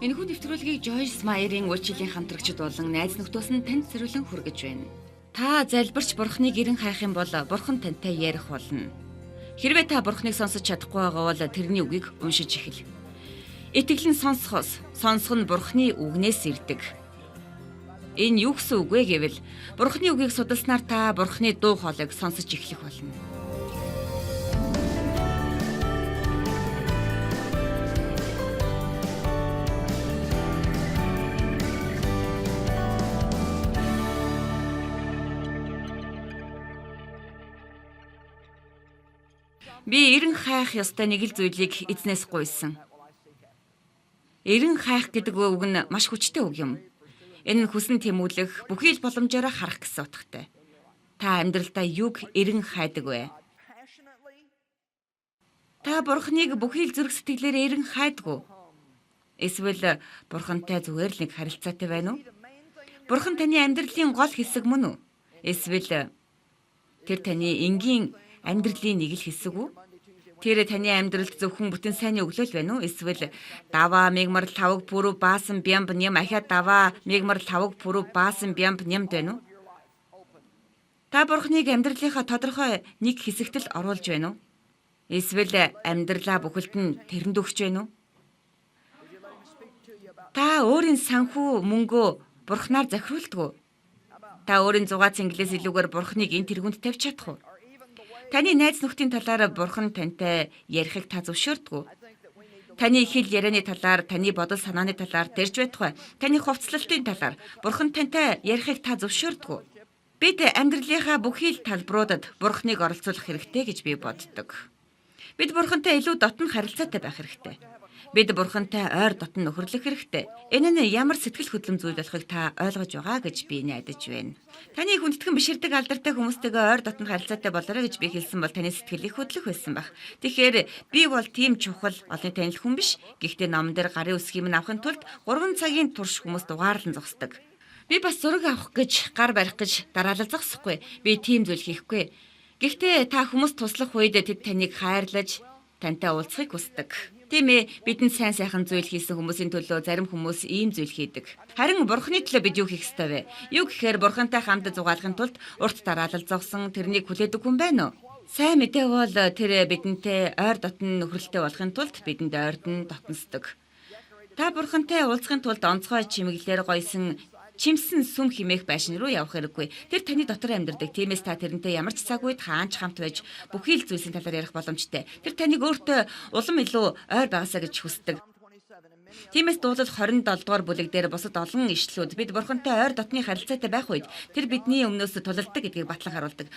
Энэхүү нэвтрүүлгийг Joyce Meyer-ийн үйлчлэлийн хамтрагчид болон найз нөхдөс нь танд зориулан хүргэж байна. Та залбирч Бурхныг эрен хайх юм бол Бурхан тантай ярих болно. Хэрвээ та Бурхныг сонсож чадахгүй байгаа бол тэрний үгийг уншиж эхэл. Итгэл нь сонсохоос, сонсох нь Бурхны үгнээс ирдэг. Энэ юу гэсэн үг вэ гэвэл Бурхны үгийг судалснаар та Бурхны дуу хоолойг сонсож эхлэх болно. Би эрен хайх ёстой нэг л зүйлийг эзнээс гуйсан. Эрен хайх гэдэг үг нь маш хүчтэй үг юм. Энэ нь хүсэн тэмүүлэх, бүхий л боломжоор харах гэсэн утгатай. Та амьдралдаа юг эрен хайдаг вэ? Та Бурхныг бүхий л зүрх сэтгэлээр эрен хайдаг уу? Эсвэл Бурхантай зүгээр л нэг харилцаатай байна уу? Бурхан таны амьдралын гол хэсэг мөн үү? Эсвэл тэр таны энгийн амьдралын нэг л хэсэг үү? Тэр таны амьдралд зөвхөн бүтэн сайнны өглөөл байна уу? Эсвэл даваа мегмар лавг пүрв баасан бямб ням ахиа даваа мегмар лавг пүрв баасан бямб нямд байна уу? Та Бурхныг амьдралынхаа тодорхой нэг хэсэгт л оруулж байна уу? Эсвэл амьдралаа бүхэлд нь тэрэнд өгч байна уу? Та өөрийн санхүү мөнгөө Бурхнаар захируулдаг уу? Та өөрийн 6 цэнгэлээс илүүгээр Бурхныг энэ тэргүүнд тавьж чадах уу? Таны найз нөхдийн талаар Бурхан тантай ярихыг та зөвшөөрдөг үү? Таны хэл ярианы талаар, таны бодол санааны талаар дэрж байтугай, таны хувцлалтын талаар Бурхан тантай ярихыг та зөвшөөрдөг үү? Бид амьдралынхаа бүхий л талбаруудад Бурханыг оролцуулах хэрэгтэй гэж би боддог. Бид Бурхантай илүү дотн харилцаатай байх хэрэгтэй. Бид Бурхантай ойр дотн нөхөрлөх хэрэгтэй. Энэ нь ямар сэтгэл хөдлөм зүйл болохыг та ойлгож байгаа гэж би найдаж байна. Таны хүндэтгэн биширдэг алдартай хүмүүстэйгээ ойр дотн харилцаатай болоорой гэж би хэлсэн бол таны сэтгэл их хөдлөх байсан байх. Тэгэхээр би бол тийм чухал олонний танил хүн биш. Гэхдээ номон дээр гарын үсгийг минь авахын тулд 3 цагийн турш хүмүүс дугаарлан зогсдог. Би бас зураг авах гэж гар барих гэж дараалал зогсохгүй. Би тийм зүйл хийхгүй. Гэхдээ та хүмүүс туслах үед тэд таныг хайрлаж тантай уулзахыг хүсдэг. Тийм ээ, бидэнд сайн сайхан зүйл хийсэн хүмүүсийн төлөө зарим хүмүүс ийм зүйл хийдэг. Харин Бурхны төлөө бид юу хийх ёстой вэ? Юу гэхээр Бурхантай хамт зугаалахын тулд урт дараалал зогсон тэрнийг хүлээдэг хүн байна уу? Сайн мэдээ бол тэр бидэнтэй ойр дотн нөхөрлөлтэй болохын тулд бидэнд ойрдон дотносдог. Та Бурхантай уулзахын тулд онцгой чимэглэлээр гоёсон чимсэн сүм химээх байшин руу явах хэрэггүй. Тэр таны дотор амьдардаг. Тиймээс та тэрнтэй ямар ч цаг үед хаан ч хамт байж бүхий л зүйлсийн талаар ярих боломжтой. Тэр таныг өөртөө улам илүү ойр байгаасаа гэж хүсдэг. Тиймээс дуулал 27 дугаар бүлэг дээр бусад олон ишлүүд бид Бурхантай ойр дотны харилцаатай байх үед тэр бидний өмнөөс тулалддаг гэдгийг батлан харуулдаг.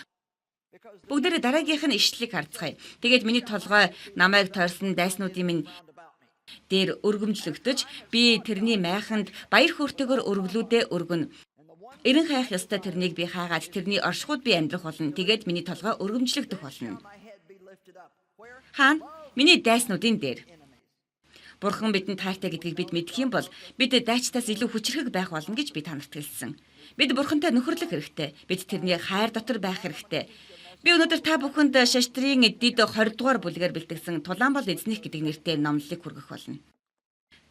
Бүгдээрээ дараагийнх нь ишлэлийг харцгаая. Тэгээд миний толгой намайг тойрсон дайснуудын минь дээр өргөмжлөгдөж би тэрний майханд баяр хөөртэйгээр өргөлүүдээ өргөнө. Эрен хайх ёстой тэрнийг би хайгаад тэрний оршихуйд би амьдрах болно. Тэгээд миний толгой өргөмжлөгдөх болно. Хаана? Миний дайснуудын дээр. Бурхан бидэнд хайртай гэдгийг бид мэдэх юм бол бид дайчдаас илүү хүчрхэг байх болно гэж би та нарт хэлсэн. Бид Бурхантай нөхөрлөх хэрэгтэй. Бид тэрний хайр дотор байх хэрэгтэй. Би өнөөдөр та бүхэнд Шаштрийн дэд 20 дугаар бүлгээр бэлтгэсэн Тулаан бол эзнийх гэдэг нэртэй номлолыг хүргэх болно.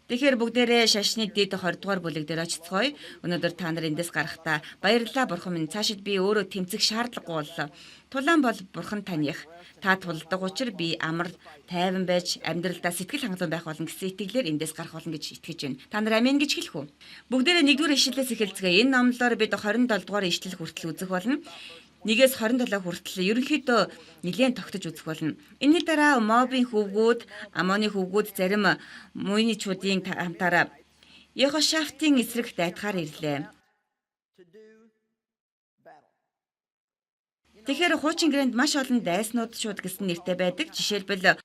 Тэгэхээр бүгдээрээ шашны дэд 20 дугаар бүлэг дээр очицгоё. Өнөөдөр та нар эндээс гарахдаа баярлалаа бурхан минь, цаашид би өөрөө тэмцэх шаардлагагүй боллоо. Тулаан бол бурхан таних. Та тулдаг учир би амар тайван байж амьдралдаа сэтгэл хангалуун байх болно гэсэн итгэлээр эндээс гарах болно гэж итгэж байна. Та нар амин гэж хэлэх үү? Бүгдээрээ нэгдүгээр ишлэлээс эхэлцгээе. Энэ номлолоор бид 27 дугаар ишлэл хүртэл үзэх болно. 1-ээс 27 хүртэл ерөнхийдөө нэлээн тогтож үзэх болно. Энэний дараа Моабын хөвгүүд, Амоны хөвгүүд зарим муйничуудын хамтаараа Ехошафтын эсрэг дайтахаар ирлээ. Тэгэхээр хуучин гэрээнд маш олон дайснууд шууд гэсэн нэртэй байдаг. Жишээлбэл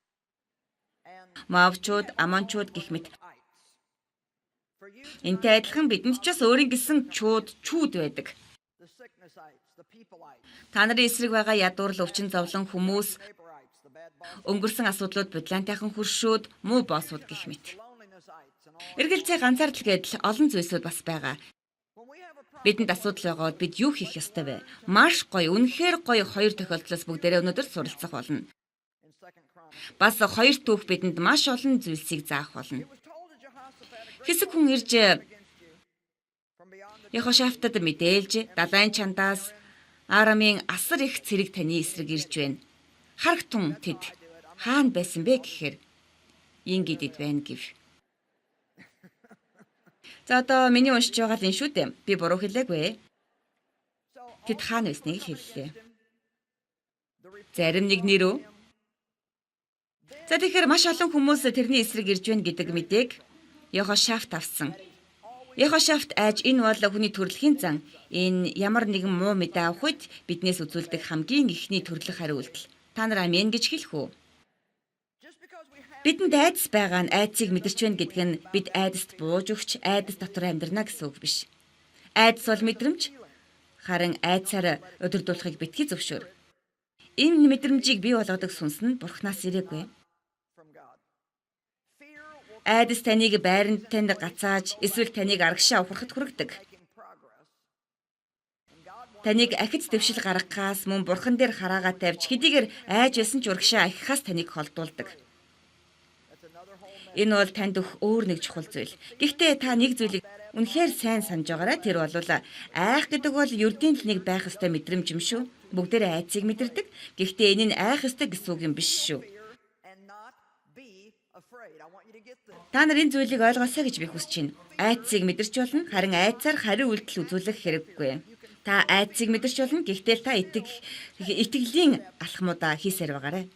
Моавчууд, Амончууд гэх мэт. Энтэй адилхан бидэнд ч бас өөрийн гэсэн чууд, чүүд байдаг. Та нарын эсрэг байгаа ядуурл, өвчин зовлон, хүмүүс, өнгөрсөн асуудлууд, бодлоонтайхан хөршүүд, муу боосууд гэх мэт. Эргэлзээ ганцаардал гэдэл олон зүйлсүүд бас байгаа. Бидэнд асуудал байгаад бид юу хийх ёстой вэ? Маш гоё, үнэхээр гоё хоёр тохиолдлоос бүгдээрээ өнөөдөр суралцах болно. Бас хоёр түүх бидэнд маш олон зүйлсийг заах болно. Хэсэг хүн ирж Йохошафтад мэдээлж далайн чандаас Арамын асар их цэрэг таны эсрэг ирж байна. Харагтун тэд хаана байсан бэ гэхээр Ингидэд байна гэв. За одоо миний уншиж байгаа л энэ шүү дээ. Би буруу хэлээгүй. Тэд хаана байсныг л хэллээ. Зарим нэг нэр үү? За тэгэхээр маш олон хүмүүс тэрний эсрэг ирж байна гэдэг мэдээг Йохошафт авсан. Йохошафт айж энэ бол хүний төрөлхийн зан. Энэ ямар нэгэн муу мэдээ авах үед биднээс үзүүлдэг хамгийн эхний төрлөх хариу үйлдэл. Та нар амен гэж хэлэх үү? Бидэнд айдас байгаа нь айдсыг мэдэрч байна гэдг нь бид айдаст бууж өгч айдас дотор амьдрна гэсэн үг биш. Айдас бол мэдрэмж, харин айдсаар удирдуулахыг битгий зөвшөөр. Энэ мэдрэмжийг бий болгодог сүнс нь Бурханаас ирээгүй. Айдас таныг байранд танд гацааж эсвэл таныг арагшаа ухрахад хүргэдэг. Таныг ахиц дэвшил гаргахаас мөн Бурхан дээр хараагаа тавьж хэдийгээр айж байсан ч урагшаа ахихаас таныг холдуулдаг. Энэ бол танд өгөх өөр нэг чухал зүйл. Гэхдээ та нэг зүйлийг үнэхээр сайн санаж байгаарай. Тэр бол айх гэдэг бол ердийн л нэг байх ёстой мэдрэмж юм шүү. Бүгдээрээ айцыг мэдэрдэг. Гэхдээ энэ нь айх ёстой гэсэн үг юм биш шүү. Та нар энэ зүйлийг ойлгоосой гэж би хүсэж байна. Айцыг мэдэрч болно, харин айцаар хариу үйлдэл үзүүлэх хэрэггүй. Та айцыг мэдэрч болно, гэхдээ та итгэлийн алхмуудаа хийсээр байгаарай.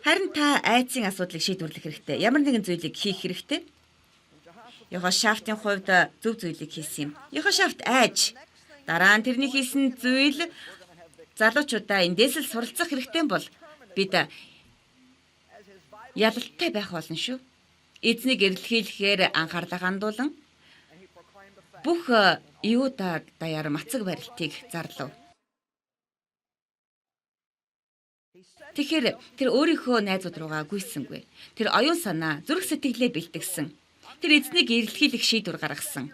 Харин та айцын асуудлыг шийдвэрлэх хэрэгтэй. Ямар нэгэн зүйлийг хийх хэрэгтэй. Йохошафтын хувьд зөв зүйлийг хийсэн юм. Йохошафт айж дараа нь тэрний хийсэн зүйл залуучуудаа эндээс л суралцах хэрэгтэй бол бид ялалттай байх болно шүү. Эзнийг эрэлхийлэхээр анхаарлаа хандуулан бүх Иуда даяар мацаг барилтыг зарлав. Тэгэхээр тэр өөрийнхөө найзууд руугаа гүйсэнгүй. Тэр оюун санаа, зүрх сэтгэлээ бэлтгэсэн. Тэр эзнийг эрэлхийлэх шийдвэр гаргасан.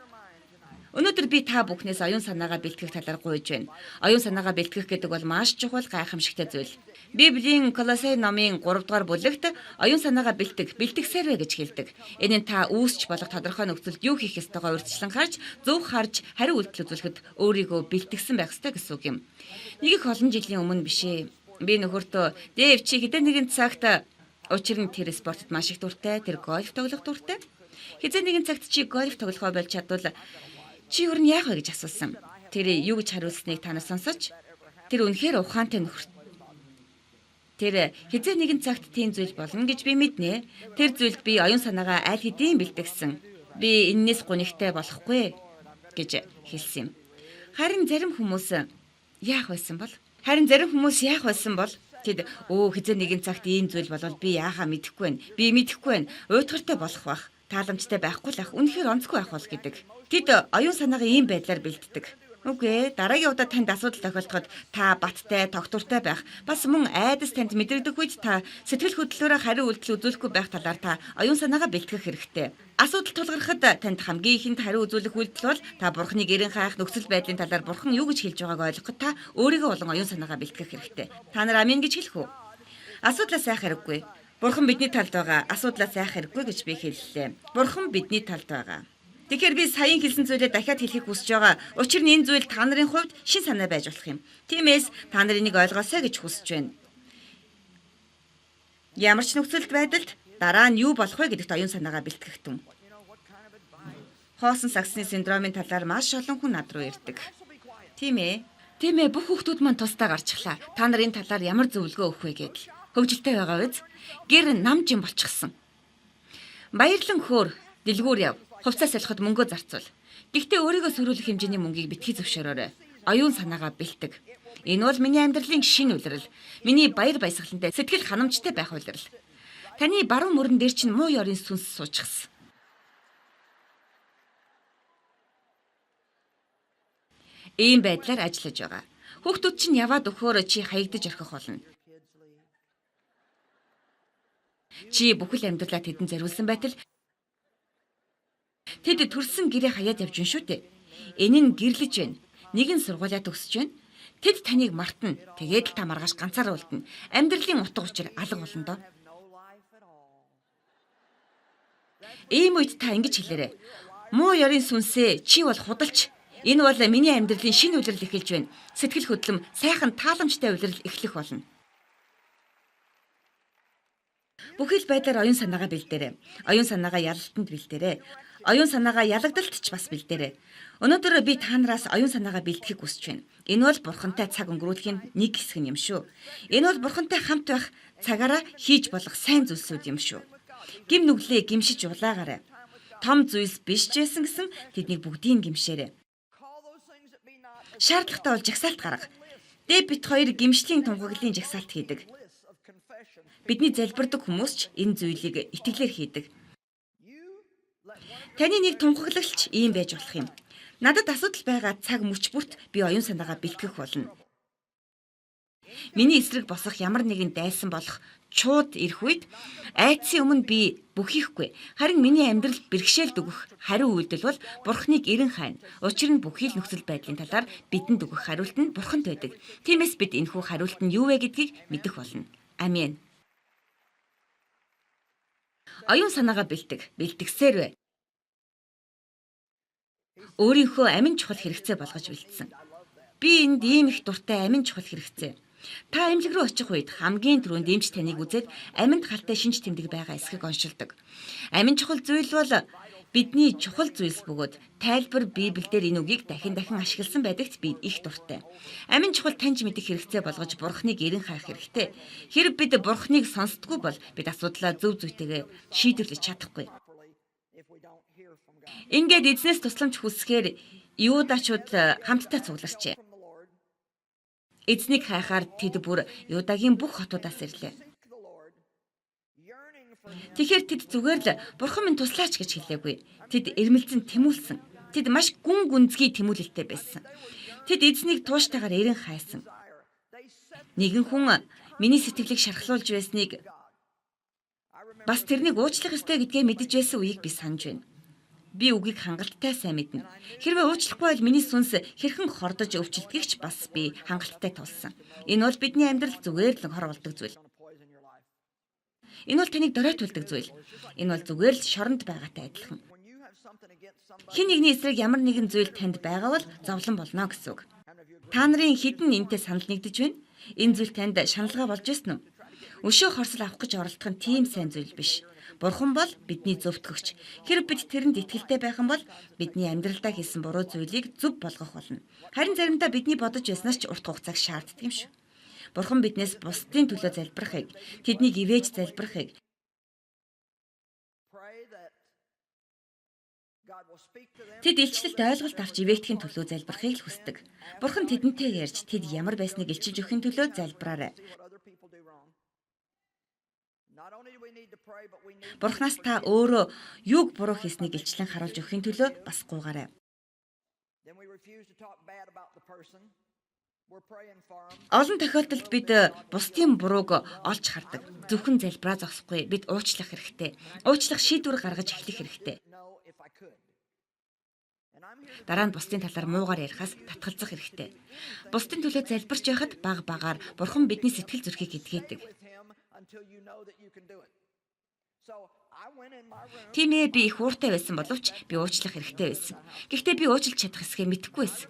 Өнөөдөр би та бүхнээс оюун санаагаа бэлтгэх талаар гуйж байна. Оюун санаагаа бэлтгэх гэдэг бол маш чухал гайхамшигтай зүйл. Библийн Колосай номын 3 дугаар бүлэгт оюун санаагаа бэлтгэх, бэлтгэсээр бай гэж хэлдэг. Энэ нь та үүсч болох тодорхой нөхцөлд юу хийх ёстойгоо урьдчилан харж, зөв харж, хариу үйлдэл үзүүлэхэд өөрийгөө бэлтгэсэн байх ёстой гэсэн үг юм. Нэг их олон жилийн өмнө биш ээ. Би нөхөртөө "Дэв чи хэдэн нэгэн цагт учир нь тэр спортод маш их дуртай, тэр гольф тоглох дуртай. Хэзээ нэгэн цагт чи гольф тоглохоо болж чадвал чи өөр нь яах вэ" гэж асуусан. Тэр юу гэж хариулсныг та нар сонсож, тэр үнэхээр ухаантай нөхөр. Тэр хэзээ нэгэн цагт тийм зүйл болно гэж би мэднэ. Тэр зүйлд би оюун санаагаа аль хэдийн бэлтгэсэн. Би эннээс гунигтай болохгүй гэж хэлсэн юм. Харин зарим хүмүүс яах байсан бол? Харин зарим хүмүүс яах байсан бол? Тэд хэзээ нэгэн цагт ийм зүйл болвол би яахаа мэдэхгүй байна. Би мэдэхгүй байна. Уйтгартай болох бах. Тааламжтай байхгүй л ах. Үнэхээр онцгүй байх бол гэдэг. Тэд оюун санаагаа ийм байдлаар бэлддэг. Үгүй дараагийн удаа танд асуудал тохиолдоход та баттай, тогтвортой байх. Бас мөн айдас танд мэдрэгдэх үед та сэтгэл хөдлөлөөрөө хариу үйлдэл үзүүлэхгүй байх талаар та оюун санаагаа бэлтгэх хэрэгтэй. Асуудал тулгархад танд хамгийн ихэнд хариу үзүүлэх үйлдэл бол та Бурхныг эрен хайх нөхцөл байдлын талаар Бурхан юу гэж хэлж байгааг ойлгоход та өөрийгөө болон оюун санаагаа бэлтгэх хэрэгтэй. Та нар амин гэж хэлэх үү? Асуудлаас айх хэрэггүй. Бурхан бидний талд байгаа. Асуудлаас айх хэрэггүй гэж би хэллээ. Бурхан бидний талд байгаа. Тэгэхээр би саяын хэлсэн зүйлээ дахиад хэлэхийг хүсэж байгаа. Учир нь энэ зүйл та нарын хувьд шин санаа байж болох юм. Тиймээс та нар энийг ойлгоосой гэж хүсэж байна. Ямар ч нөхцөлд байдалд дараа нь юу болох вэ гэдэгт оюун санаагаа бэлтгэх түн. Хоосон сагсны синдромын талаар маш олон хүн над руу ирдэг. Тийм ээ. Тийм ээ, бүх хүүхдүүд маань тусдаа гарчихлаа. Та нар энэ талаар ямар зөвлөгөө өгөх вэ гэдэл. Хөгжилтэй байгаа биз? Гэр нам жин болчихсон. Баярлан хөөр, дэлгүүр яв. Хувцас солиход мөнгөө зарцуул. Гэхдээ өөрийгөө сөрүүлэх хэмжээний мөнгийг битгий зөвшөөрөөрэй. Оюун санаагаа бэлтэг. Энэ бол миний амьдралын шинэ улирал. Миний баяр баясгалантай сэтгэл ханамжтай байх улирал. Таны баруун мөрөн дээр чинь муу ёрын сүнс суучихсан. Ийм байдлаар ажиллаж байгаа. Хүүхдүүд чинь яваад өгөхөөр чи хаягдаж орхих болно. Чи бүхэл амьдралаа тэдэнд зориулсан байтал тэд төрсөн гэрээ хаяад явж гин шүү дээ. Энэ нь гэрлэж байна. Нэгэн сургуулиа төгсөж байна. Тэд таныг мартна. Тэгээд л та маргааш ганцаараа үлдэнэ. Амьдралын утга учир алга болно доо. Ийм үед та ингэж хэлээрэй. Муу ёрын сүнсээ чи бол худалч. Энэ бол миний амьдралын шинэ улирал эхэлж байна. Сэтгэл хөдлөм, сайхан тааламжтай улирал эхлэх болно. Бүхий л байдлаар оюун санаагаа бэлдээрэй. Оюун санаагаа ялалтанд бэлдээрэй. Оюун санаагаа ялагдалт ч бас бэлдээрэй. Өнөөдөр би та нараас оюун санаагаа бэлтгэхийг хүсэж байна. Энэ бол бурхантай цаг өнгөрүүлэхийн нэг хэсэг нь юм шүү. Энэ бол бурхантай хамт байх цагаараа хийж болох сайн зүйлсүүд юм шүү. Гим нүглээ гимшиж улаагаарай. Том зүйлс биш ч байсан гэсэн тэднийг бүгдийг гимшээрэй. Шаардлагатай бол жагсаалт гарга. Дэ бит хоёр гимшлийн тунхаглалын жагсаалт хийдэг. Бидний залбирдаг хүмүүс ч энэ зүйлийг итгэлээр хийдэг. Таны нэг тунхаглагч ийм байж болох юм. Надад асуудал байгаа цаг мөч бүрт би оюун санаагаа бэлтгэх болно. Миний эсрэг босох ямар нэгэн дайсан болох чууд ирэх үед айдсын өмнө би бүхийхгүй. Харин миний амьдрал бэрхшээлд өгөх хариу үйлдэл бол Бурхныг эрен хайна. Учир нь бүхий л нөхцөл байдлын талаар бидэнд өгөх хариулт нь Бурханд байдаг. Тиймээс бид энэхүү хариулт нь юу вэ гэдгийг мэдэх болно. Амен. Оюун санаагаа бэлтэг, бэлтгэсээр бай. Өөрийнхөө амин чухал хэрэгцээ болгож бэлдсэн. Би энд ийм их дуртай амин чухал хэрэгцээ. Та эмнэлэг рүү очих үед хамгийн түрүүнд эмч таныг үзээд аминд халтай шинж тэмдэг байгаа эсхийг оншилдог. Амин чухал зүйл бол бидний чухал зүйлс бөгөөд тайлбар Библиэлд энэ үгийг дахин дахин ашигласан байдагт би их дуртай. Амин чухал таньж мэдэх хэрэгцээ болгож Бурхныг эрен хайх хэрэгтэй. Хэрв бид Бурхныг сонсдоггүй бол бид асуудлаа зөв зүйтэйгээ шийдвэрлэж чадахгүй. Ингээд эзнээс тусламж хүсэхээр Юудачууд хамтдаа цугларчээ. Эзнийг хайхаар тэд бүр Юдагийн бүх хотуудаас ирлээ. Тэгэхээр тэд зүгээр л Бурхан минь туслаач гэж хэлээгүй. Тэд эрмэлзэн тэмүүлсэн. Тэд маш гүн гүнзгий тэмүүлэлтэй байсан. Тэд эзнийг тууштайгаар эрен хайсан. Нэгэн хүн миний сэтгэлийг шархлуулж байсныг бас тэрнийг уучлах ёстой гэдгээ мэдэж байсан үеийг би санаж байна. Би үгийг хангалттай сайн мэднэ. Хэрвээ уучлахгүй бол миний сүнс хэрхэн хордож өвчлөдгийг ч бас би хангалттай тулсан. Энэ бол бидний амьдрал зүгээр л хор болдог зүйл. Энэ бол таныг доройтуулдаг зүйл. Энэ бол зүгээр л шоронд байгаатай адилхан. Хэн нэгний эсрэг ямар нэгэн зүйл танд байгаа бол зовлон болно гэсэн үг. Та нарын хэдэн энтэй санал нэгдэж байна? Энэ зүйл танд шаналгаа болж байсан уу? Өшөө хорсол авах гэж оролдох нь тийм сайн зүйл биш. Бурхан бол бидний зөвтгөгч. Хэрв бид тэрэнд итгэлтэй байх юм бол бидний амьдралдаа хийсэн буруу зүйлийг зөв болгох болно. Харин заримдаа бидний бодож байснаас ч урт хугацааг шаарддаг юм шүү. Бурхан биднээс бусдын төлөө залбирахыг, тэднийг ивээж залбирахыг, тэд илчлэлт ойлголт авч ивээтгэхийн төлөө залбирахыг л хүсдэг. Бурхан тэдэнтэй ярьж тэд ямар байсныг илчилж өгөхийн төлөө залбираарай. Бурханаас та өөрөө юуг буруу хийснийг илчлэн харуулж өгөхийн төлөө бас гуйгаарай. Олон тохиолдолд бид бусдын бурууг олж хардаг. Зөвхөн залбираа зогсохгүй. Бид уучлах хэрэгтэй. Уучлах шийдвэр гаргаж эхлэх хэрэгтэй. Дараа нь бусдын талаар муугаар ярихаас татгалзах хэрэгтэй. Бусдын төлөө залбирч байхад баг багаар Бурхан бидний сэтгэл зүрхийг эдгээдэг. Тийм ээ, би их ууртай байсан боловч би уучлах хэрэгтэй байсан. Гэхдээ би уучлах чадах эсхээ мэдэхгүй байсан.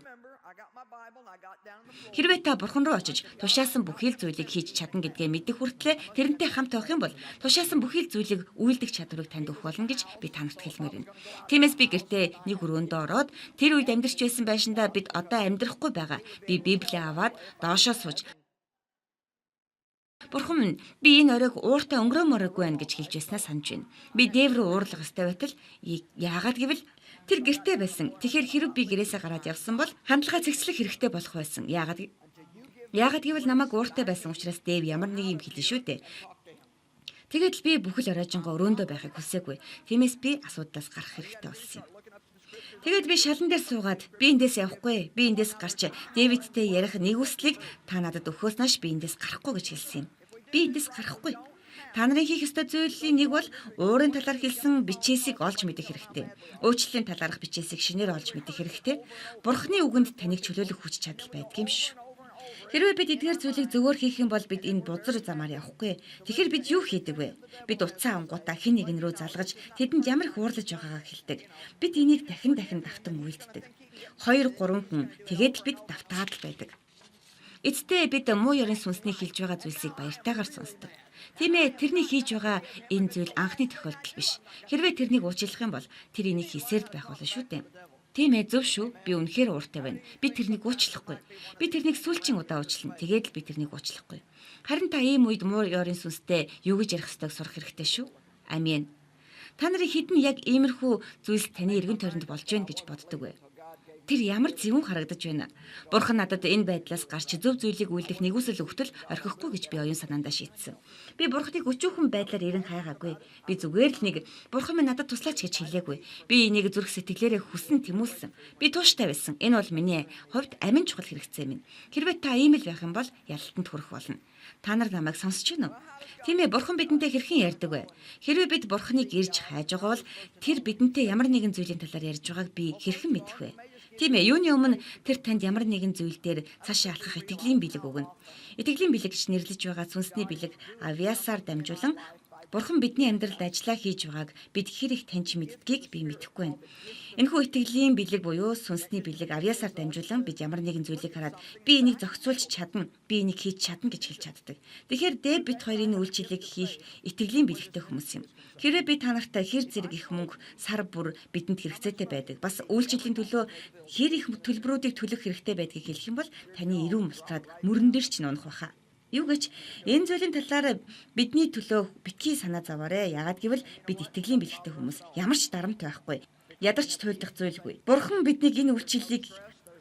Хэрвээ та Бурхан руу очиж тушаасан бүхий л зүйлийг хийж чадна гэдгээ мэдэх хүртлээр тэрнтэй хамт явах юм бол тушаасан бүхий л зүйлийг үйлдэх чадварыг танд өгөх болно гэж би та нарт хэлмээр байна. Тиймээс би гэртээ нэг өрөөндөө ороод тэр үед амьдарч байсан байшиндаа бид одоо амьдрахгүй байгаа. Би Библийг аваад доошоо сууж Бурхан минь, би энэ оройг ууртай өнгөрөөмөрөөгүй байна гэж хэлж байснаа санаж байна. Би дээв рүү уурлах ёстой байтал яагаад гэвэл тэр гэртээ байсан. Тэгэхээр хэрв би гэрээсээ гараад явсан бол хандлага цэгцлэх хэрэгтэй болох байсан. Яагаад гэвэл намайг ууртай байсан учраас дээв ямар нэг юм хэлнэ шүү дээ. Тэгээд л би бүхэл оройжонгоо өрөөндөө байхыг хүсээгүй. Тиймээс би асуудлаас гарах хэрэгтэй болсон юм. Тэгээд би шалан дээр суугаад би эндээс явахгүй. Би эндээс гарч Дэвидтэй ярих нэгүслийг та надад өгөхөөс нааш би эндээс гарахгүй гэж хэлсэн юм. Би эндээс гарахгүй. Та нарын хийх ёстой зүйлийн нэг бол уурын талаар хэлсэн бичээсийг олж мэдэх хэрэгтэй. Уучлалын талаарх бичээсийг шинээр олж мэдэх хэрэгтэй. Бурхны үгэнд таныг чөлөөлөх хүч чадал байдаг юм шүү. Хэрвээ бид эдгээр зүйлийг зөвөр хийх юм бол бид энэ бузар замаар явахгүй. Тэгэхээр бид юу хийдэг вэ? Бид утсаа авангуудаа хэн нэгэн рүү залгаж тэдэнд ямар их уурлаж байгаагаа хэлдэг. Бид энийг дахин дахин давтан үйлддэг. 2 3 хүн тэгээд л бид давтаад л байдаг. Эцэстээ бид муу ёрын сүнсний хэлж байгаа зүйлсийг баяртайгаар сонсдог. Тийм ээ, тэрний хийж байгаа энэ зүйл анхны тохиолдол биш. Хэрвээ тэрнийг уучлах юм бол тэр энийг хийсээр л байх болно шүү дээ. Тийм ээ, зөв шүү. Би үнэхээр ууртай байна. Би тэрнийг уучлахгүй. Би тэрнийг сүүлчийн удаа уучлана. Тэгээд л би тэрнийг уучлахгүй. Харин та ийм үед муу ёрын сүнстэй юу гэж ярих ёстойг сурах хэрэгтэй шүү. Амен. Та нарын хэд нь яг иймэрхүү зүйлс таны эргэн тойронд болж байна гэж боддог вэ? Тэр ямар зөвүүн харагдаж байна. Бурхан надад энэ байдлаас гарч зөв зүйлийг үйлдэх нигүүлсэл өгтөл орхихгүй гэж би оюун санаандаа шийдсэн. Би Бурханыг өчүүхэн байдлаар эрен хайгаагүй. Би зүгээр л нэг Бурхан минь надад туслаач гэж хэлээгүй. Би энийг зүрх сэтгэлээрээ хүсэн тэмүүлсэн. Би тууштай байсан. Энэ бол миний хувьд амин чухал хэрэгцээ минь. Хэрвээ та ийм л байх юм бол ялалтанд хүрэх болно. Та нар намайг сонсож байна уу? Тийм ээ, Бурхан бидэнтэй хэрхэн ярьдаг вэ? Хэрвээ бид Бурханыг ирж хайж байгаа бол тэр бидэнтэй ямар нэгэн зүйлийн талаар ярьж байгааг би хэрхэн мэдэх вэ? Тийм ээ, юуны өмнө тэр танд ямар нэгэн зүйл дээр цаашаа алхах итгэлийн бэлэг өгнө. Итгэлийн бэлэг гэж нэрлэж байгаа сүнсний бэлэг авьяасаар дамжуулан Бурхан бидний амьдралд ажиллаа хийж байгааг бид хэр их таньж мэддгийг би мэдэхгүй байна. Энэхүү итгэлийн бэлэг буюу сүнсний бэлэг авьяасаар дамжуулан бид ямар нэгэн зүйлийг хараад би энийг зохицуулж чадна, би энийг хийж чадна гэж хэлж чаддаг. Тэгэхээр Дэв бит хоёрын үйлчлэлийг хийх итгэлийн бэлэгтэй хүмүүс юм. Хэрвээ би та нартай хэр зэрэг их мөнгө сар бүр бидэнд хэрэгцээтэй байдаг. Бас үйлчлэлийн төлөө хэр их төлбөрүүдийг төлөх хэрэгтэй байдгийг хэлэх юм бол таны эрүүн мултраад мөрөн дээр ч нунах байхаа. Юу гэж энэ зүйлийн талаар бидний төлөө битгий санаа зовоорой. Яагаад гэвэл бид итгэлийн бэлэгтэй хүмүүс. Ямар ч дарамт байхгүй. Ядарч туйлдах зүйлгүй. Бурхан биднийг энэ үйлчлэлийг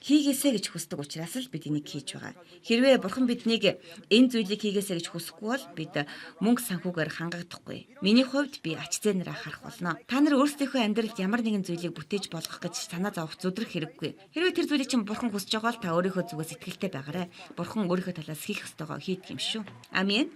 хийгээсэй гэж хүсдэг учраас л бид энийг хийж байгаа. Хэрвээ Бурхан биднийг энэ зүйлийг хийгээсэй гэж хүсэхгүй бол бид мөнгө санхүүгээр хангагдахгүй. Миний хувьд би ач зээнэрээ харах болно. Та нар өөрсдийнхөө амьдралд ямар нэгэн зүйлийг бүтээж болгох гэж санаа зовох зүдрэх хэрэггүй. Хэрвээ тэр зүйлийг чинь Бурхан хүсэж байгаа бол та өөрийнхөө зүгээс итгэлтэй байгаарай. Бурхан өөрийнхөө талаас хийх ёстойгоо хийдэг юм шүү. Амен.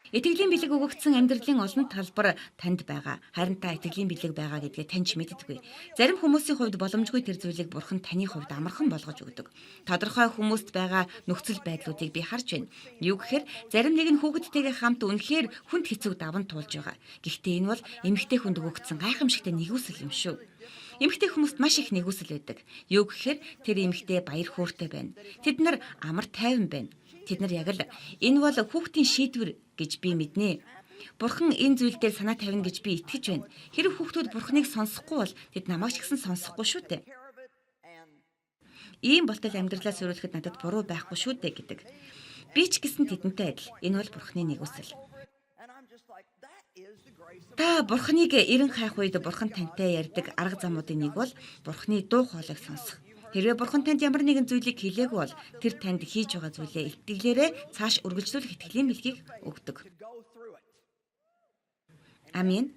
Итгэлийн бэлэг өгөгдсөн амьдралын олон талбар танд байгаа. Харин та итгэлийн бэлэг байгаа гэдгээ таньж мэддэггүй. Зарим хүмүүсийн хувьд боломжгүй тэр зүйлийг Бурхан таны хувьд амархан болгож өгдөг. Тодорхой хүмүүст байгаа нөхцөл байдлуудыг би харж байна. Юу гэхээр зарим нэг нь хүүхэдтэйгээ хамт үнэхээр хүнд хэцүү даван туулж байгаа. Гэхдээ энэ бол эмэгтэй хүнд өгөгдсөн гайхамшигтай нигүүлсэл юм шүү. Эмэгтэй хүмүүст маш их нигүүлсэл байдаг. Юу гэхээр тэр эмэгтэй баяр хөөртэй байна. Тэд нар амар тайван байна. Тэд нар яг л энэ бол хүүхдийн шийдвэр гэж би мэднэ. Бурхан энэ зүйл дээр санаа тавина гэж би итгэж байна. Хэрэг хүүхдүүд Бурханыг сонсохгүй бол тэд намайг ч гэсэн сонсохгүй шүү дээ. Ийм болтол амьдралаа сөрүүлэхэд надад буруу байхгүй шүү дээ гэдэг. Би ч гэсэн тэдэнтэй адил. Энэ бол Бурханы нигүүлсэл. Та Бурханыг эрен хайх үед Бурхан тантай ярьдаг арга замуудын нэг бол Бурханы дуу хоолойг сонсох. Хэрвээ Бурхан танд ямар нэгэн зүйлийг хэлээгүй бол тэр танд хийж байгаа зүйлээ итгэлээрээ цааш үргэлжлүүлэх итгэлийн бэлгийг өгдөг. Амен.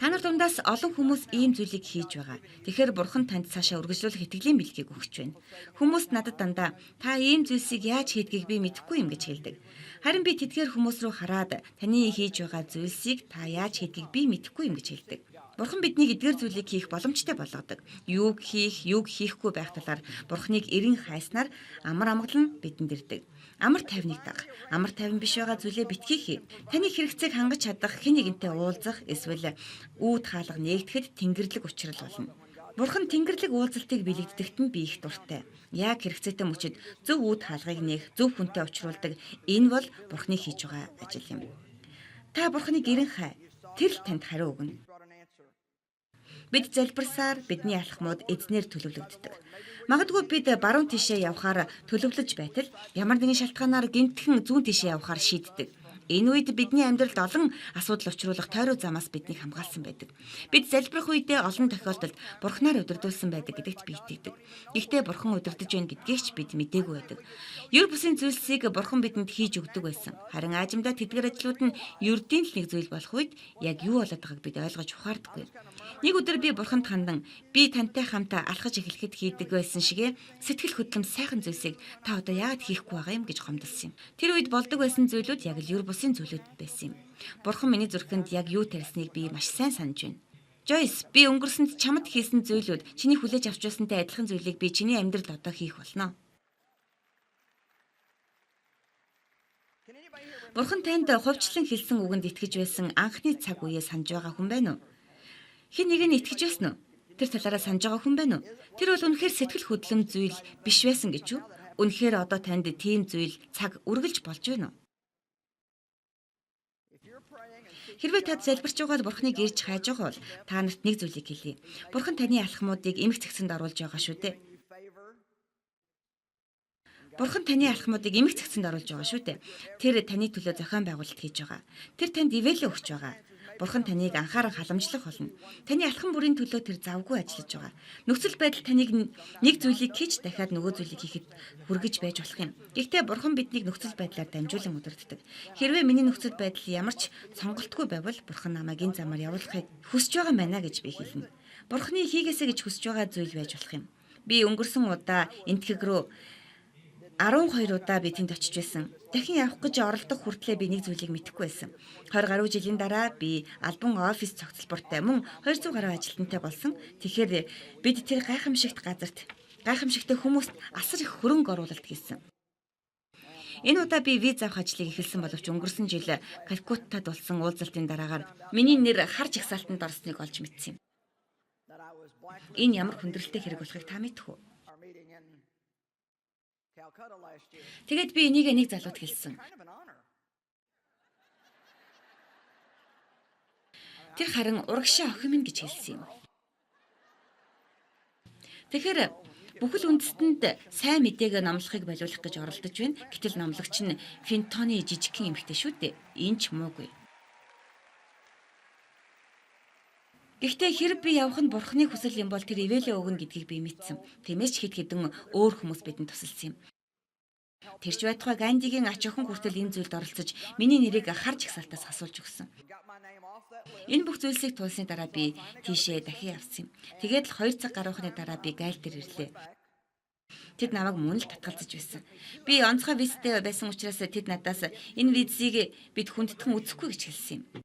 Та нар дундаас олон хүмүүс ийм зүйлийг хийж байгаа. Тэгэхээр Бурхан танд цаашаа үргэлжлүүлэх итгэлийн бэлгийг өгч байна. Хүмүүс надад дандаа та ийм зүйлсийг яаж хийдгийг би мэдэхгүй юм гэж хэлдэг. Харин би тэдгээр хүмүүс рүү хараад таны хийж байгаа зүйлсийг та яаж хийдгийг би мэдэхгүй юм гэж хэлдэг. Бурхан биднийг эдгээр зүйлийг хийх боломжтой болгодог. Юуг хийх, юуг хийхгүй байх талаар Бурханыг эрен хайснаар амар амгалан бидэнд ирдэг. Амар тайвныг даг. Амар тайван биш байгаа зүйлээ битгий хий. Таны хэрэгцээг хангаж чадах хэн нэгэнтэй уулзах эсвэл үүд хаалга нээгдэхэд тэнгэрлэг учрал болно. Бурхан тэнгэрлэг уулзалтыг бэлэгддэгт нь би их дуртай. Яг хэрэгцээтэй мөчид зөв үүд хаалгыг нээх, зөв хүнтэй учруулдаг. Энэ бол Бурханы хийж байгаа ажил юм. Та Бурханыг эрен хай. Тэр л танд хариу өгнө. Бид залбирсаар бидний алхмууд эзнээр төлөвлөгддөг. Магадгүй бид баруун тишээ явхаар төлөвлөж байтал ямар нэгэн шалтгаанаар гэмтхэн зүүн тишээ явхаар шийддэг. Энэ үед бидний амьдралд олон асуудал учруулах тойроо замаас биднийг хамгаалсан байдаг. Бид залбирах үедээ олон тохиолдолд Бурханаар удирдуулсан байдаг гэдэгт би итгэдэг. Гэхдээ Бурхан удирдах байна гэдгийг ч бид мдээгүй байдаг. Ер бусын зүйлсийг Бурхан бидэнд хийж өгдөг байсан. Харин аажимдаа тэдгээр ажлууд нь ердийн л нэг зүйл болох үед яг юу болоод байгааг бид ойлгож ухаардаггүй. Нэг өдөр би Бурханд хандан би тантай хамт алхаж эхлэхэд хийдэг байсан шигэ сэтгэл хөдлөм сайхан зүйлсийг та одоо яагаад хийхгүй байгаа юм гэж гомдолсон юм. Тэр үед болдог байсан зүйлүүд яг л ер бусын зүйлүүд байсан юм. Бурхан миний зүрхэнд яг юу тарьсныг би маш сайн санаж байна. Жойс, би өнгөрсөнд чамд хийсэн зүйлүүд чиний хүлээж авч байсантай адилхан зүйлийг би чиний амьдралд одоо хийх болно. Бурхан танд хувьчлан хэлсэн үгэнд итгэж байсан анхны цаг үеэ санаж байгаа хүн байна уу? Хэн нэг нь итгэж байсан уу? Тэр талаараа санаж байгаа хүн байна уу? Тэр бол үнэхээр сэтгэл хөдлөм зүйл биш байсан гэж үү? Үнэхээр одоо танд тийм зүйл цаг үргэлж болж байна уу? Хэрвээ та залбирч байгаа бол Бурханыг ирж хайж байгаа бол та нарт нэг зүйлийг хэлье. Бурхан таны алхмуудыг эмх цэгцэнд оруулж байгаа шүү дээ. Бурхан таны алхмуудыг эмх цэгцэнд оруулж байгаа шүү дээ. Тэр таны төлөө зохион байгуулалт хийж байгаа. Тэр танд ивэлээ өгч байгаа. Бурхан таныг анхааран халамжлах болно. Таны алхам бүрийн төлөө тэр завгүй ажиллаж байгаа. Нөхцөл байдал таныг нэг зүйлийг хийж дахиад нөгөө зүйлийг хийхэд хүргэж байж болох юм. Гэхдээ Бурхан биднийг нөхцөл байдлаар дамжуулан удирддаг. Хэрвээ миний нөхцөл байдал ямар ч сонголтгүй байвал Бурхан намайг энэ замаар явуулахыг хүсэж байгаа маа гэж би хэлнэ. Бурханы хийгээсэй гэж хүсэж байгаа зүйл байж болох юм. Би өнгөрсөн удаа Энэтхэг рүү 12 удаа би тэнд очиж байсан. Дахин явах гэж оролдох хүртлээр би нэг зүйлийг мэдэхгүй байсан. 20 гаруй жилийн дараа би албан офис цогцлбортой мөн 200 гаруй ажилтнтай болсон. Тэгэхээр бид тэр гайхамшигт газарт гайхамшигтай хүмүүст асар их хөрөнгө оруулалт хийсэн. Энэ удаа би виз авах ажлыг эхэлсэн боловч өнгөрсөн жил Калкуттад болсон уулзалтын дараагаар миний нэр хар жагсаалтанд орсныг олж мэдсэн юм. Энэ ямар хүндрэлтэй хэрэг болохыг та мэдэх үү? Тэгээд би энийг нэг залууд хэлсэн. Тэр харин урагшаа охин минь гэж хэлсэн юм. Тэгэхээр бүхэл үндэстэнд сайн мэдээг номлохыг болиулах гэж оролдож байна. Гэтэл номлогч нь Финтоны жижигхэн эмэгтэй шүү дээ. Энэ ч муугүй. Гэхдээ хэрэг би явах нь Бурхны хүсэл юм бол тэр ивэлээ өгнө гэдгийг би мэдсэн. Тиймээс ч хэд хэдэн өөр хүмүүс бидэнд тусалсан юм. Тэр ч байтугай Гандигийн ач охин хүртэл энэ зүйлд оролцож миний нэрийг хар жагсаалтаас хасуулж өгсөн. Энэ бүх зүйлсийг туулсны дараа би тийшээ дахин явсан юм. Тэгээд л 2 цаг гаруйхны дараа би гайл дээр ирлээ. Тэд намайг мөн л татгалзаж байсан. Би онцгой визтэй байсан учраас тэд надаас энэ визийг бид хүндэтгэн үзэхгүй гэж хэлсэн юм.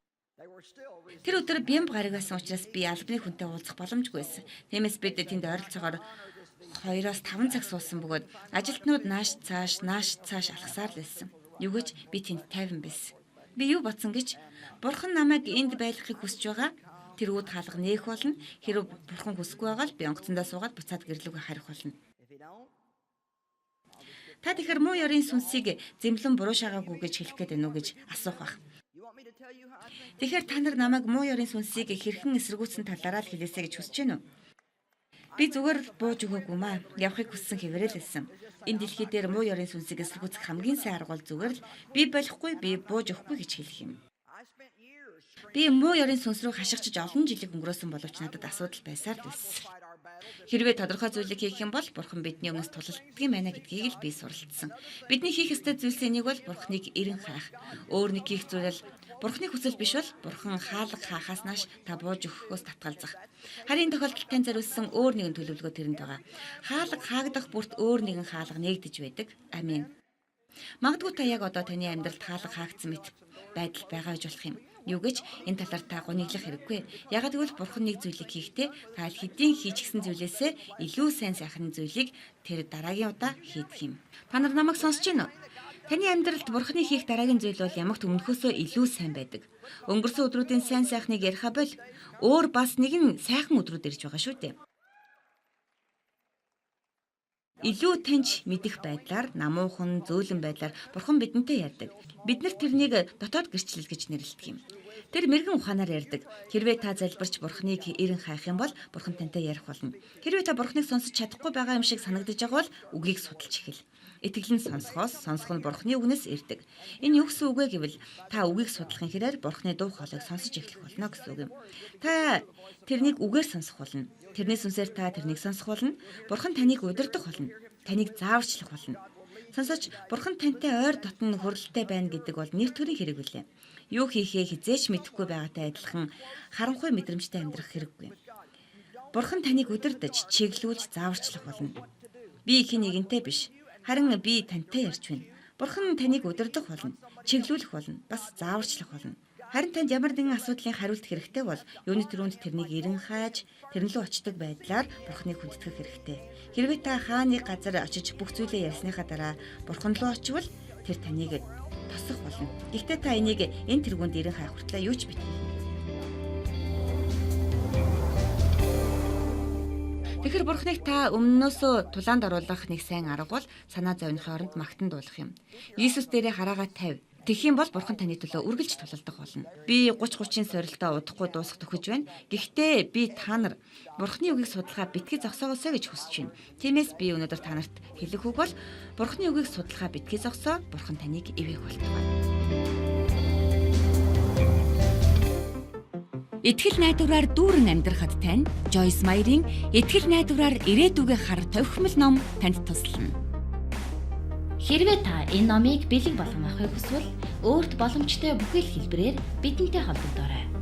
Тэр өдөр бямб гараг байсан учраас би албаны хүнтэй уулзах боломжгүй байсан. Тиймээс бид тэнд ойролцоогоор 2-5 цаг суусан бөгөөд ажилтнууд нааш цааш алхасаар л байсан. Юу гэж би тэнд тайван байсан. Би юу бодсон гэж Бурхан намайг энд байлгахыг хүсэж байгаа. Тэр үүд хаалга нээх болно. Хэрв Бурхан хүсэхгүй байгаа л би онгоцондоо суугаад буцаад гэрлүүгээ харих болно. Та тэгэхээр муу ёрын сүнсийг зэмлэн буруу шаагаагүй гэж хэлэх гээд байна уу гэж асуух байх. Тэгэхээр та нар намайг муу ёрын сүнсийг хэрхэн эсэргүүцсэн талаараа л хэлээсэй гэж хүсэж байна уу? Би зүгээр л бууж өгөөгүй маа. Явахыг хүссэн хэвээрээ л байсан. Энэ дэлхий дээр муу ёрын сүнсийг эсэргүүцэх хамгийн сайн арга бол зүгээр л би болохгүй, би бууж өгөхгүй гэж хэлэх юм. Би муу ёрын сүнс рүү хашгичж олон жилиг өнгөрөөсөн боловч надад асуудал байсаар л байсан. Хэрвээ тодорхой зүйлийг хийх юм бол Бурхан бидний өмнөөс тулалддаг юм байна гэдгийг л би суралцсан. Бидний хийх ёстой зүйлсийн нэг бол Бурханыг эрен хайх. Өөр нэг хийх зүйл л Бурханы хүсэл биш бол Бурхан хаалга хаахаас нааш та бууж өгөхөөс татгалзах. Харин энэ тохиолдолд тань зориулсан өөр нэгэн төлөвлөгөө тэрэнд байгаа. Хаалга хаагдах бүрт өөр нэгэн хаалга нээгдэж байдаг. Амен. Магадгүй та яг одоо таны амьдралд хаалга хаагдсан мэт байдал байгаа гэж болох юм. Юу гэж энэ талаар та гуниглах хэрэггүй. Яагаад гэвэл Бурхан нэг зүйлийг хийхдээ та аль хэдийн хийчихсэн зүйлээсээ илүү сайн сайхан зүйлийг тэр дараагийн удаа хийдэг юм. Та нар намайг сонсож байна уу? Таны амьдралд Бурханы хийх дараагийн зүйл бол ямагт өмнөхөөсөө илүү сайн байдаг. Өнгөрсөн өдрүүдийн сайн сайхныг яриха бол өөр бас нэгэн сайхан өдрүүд ирж байгаа шүү дээ. Илүү таньж мэдэх байдлаар намуухан зөөлөн байдлаар Бурхан бидэнтэй ярьдаг. Бид нар тэрнийг дотоод гэрчлэл гэж нэрлэдэг юм. Тэр мэрэгэн ухаанаар ярьдаг. Хэрвээ та залбирч Бурханыг эрен хайх юм бол Бурхан тантай ярих болно. Хэрвээ та Бурханыг сонсож чадахгүй байгаа юм шиг санагдаж байгаа бол үгийг судалж эхэл. Итгэл нь сонсохоос, сонсох нь Бурханы үгнээс ирдэг. Энэ юу гэсэн үг вэ гэвэл та үгийг судлахын хэрээр Бурханы дуу хоолойг сонсож эхлэх болно гэсэн үг юм. Та тэрнийг үгээр сонсох болно. Тэрний сүнсээр та тэрнийг сонсох болно. Бурхан таныг удирдах болно. Таныг зааварчлах болно. Сонсооч, Бурхан тантай ойр дотн хөрөлтэй байна гэдэг бол нэр төрийн хэрэг билээ. Юу хийхээ хизээч мэдэхгүй байгаатай адилхан харанхуй мэдрэмжтэй амьдрах хэрэггүй. Бурхан таныг удирдах, чиглүүлж зааварчлах болно. Би хэн нэгэнтэй биш. Харин би тантай ярьж байна. Бурхан таныг удирдах болно, чиглүүлэх болно, бас зааварчлах болно. Харин танд ямар нэгэн асуудлын хариулт хэрэгтэй бол юуны түрүүнд тэрнийг эрен хайж, тэрэн лүү очдог байдлаар Бурханыг хүндэтгэх хэрэгтэй. Хэрвээ та хааны газар очиж бүх зүйлээ ярьсныхаа дараа Бурхан руу очивол тэр таныг тосох болно. Гэхдээ та энийг энэ тэргуунд ирэн хайх хүртлээр юу ч битгий хийгээрэй. Тэгэхээр Бурхныг та өмнөөсөө тулаанд оруулах нэг сайн арга бол санаа зовнихын оронд магтан дуулах юм. Иесус дээрээ хараагаа тавь. Тэгэх юм бол Бурхан таны төлөө үргэлж тулалдах болно. Би 30 30-ын сорилтоо удахгүй дуусгах төхөж байна. Гэхдээ би та нар Бурханы үгийг судлахаа битгий зогсоогоосой гэж хүсэж байна. Тиймээс би өнөөдөр та нарт хэлэх үг бол Бурханы үгийг судлахаа битгий зогсоо. Бурхан таныг ивээх болтугай. Итгэл найдвараар дүүрэн амьдрахад тань Joyce Meyer-ийн Итгэл найдвараар ирээдүгээ хар товхимол ном танд туслана. Хэрвээ та энэ номыг бэлэг болгон авахыг хүсвэл өөрт боломжтой бүхий л хэлбэрээр бидэнтэй холбогдоорой.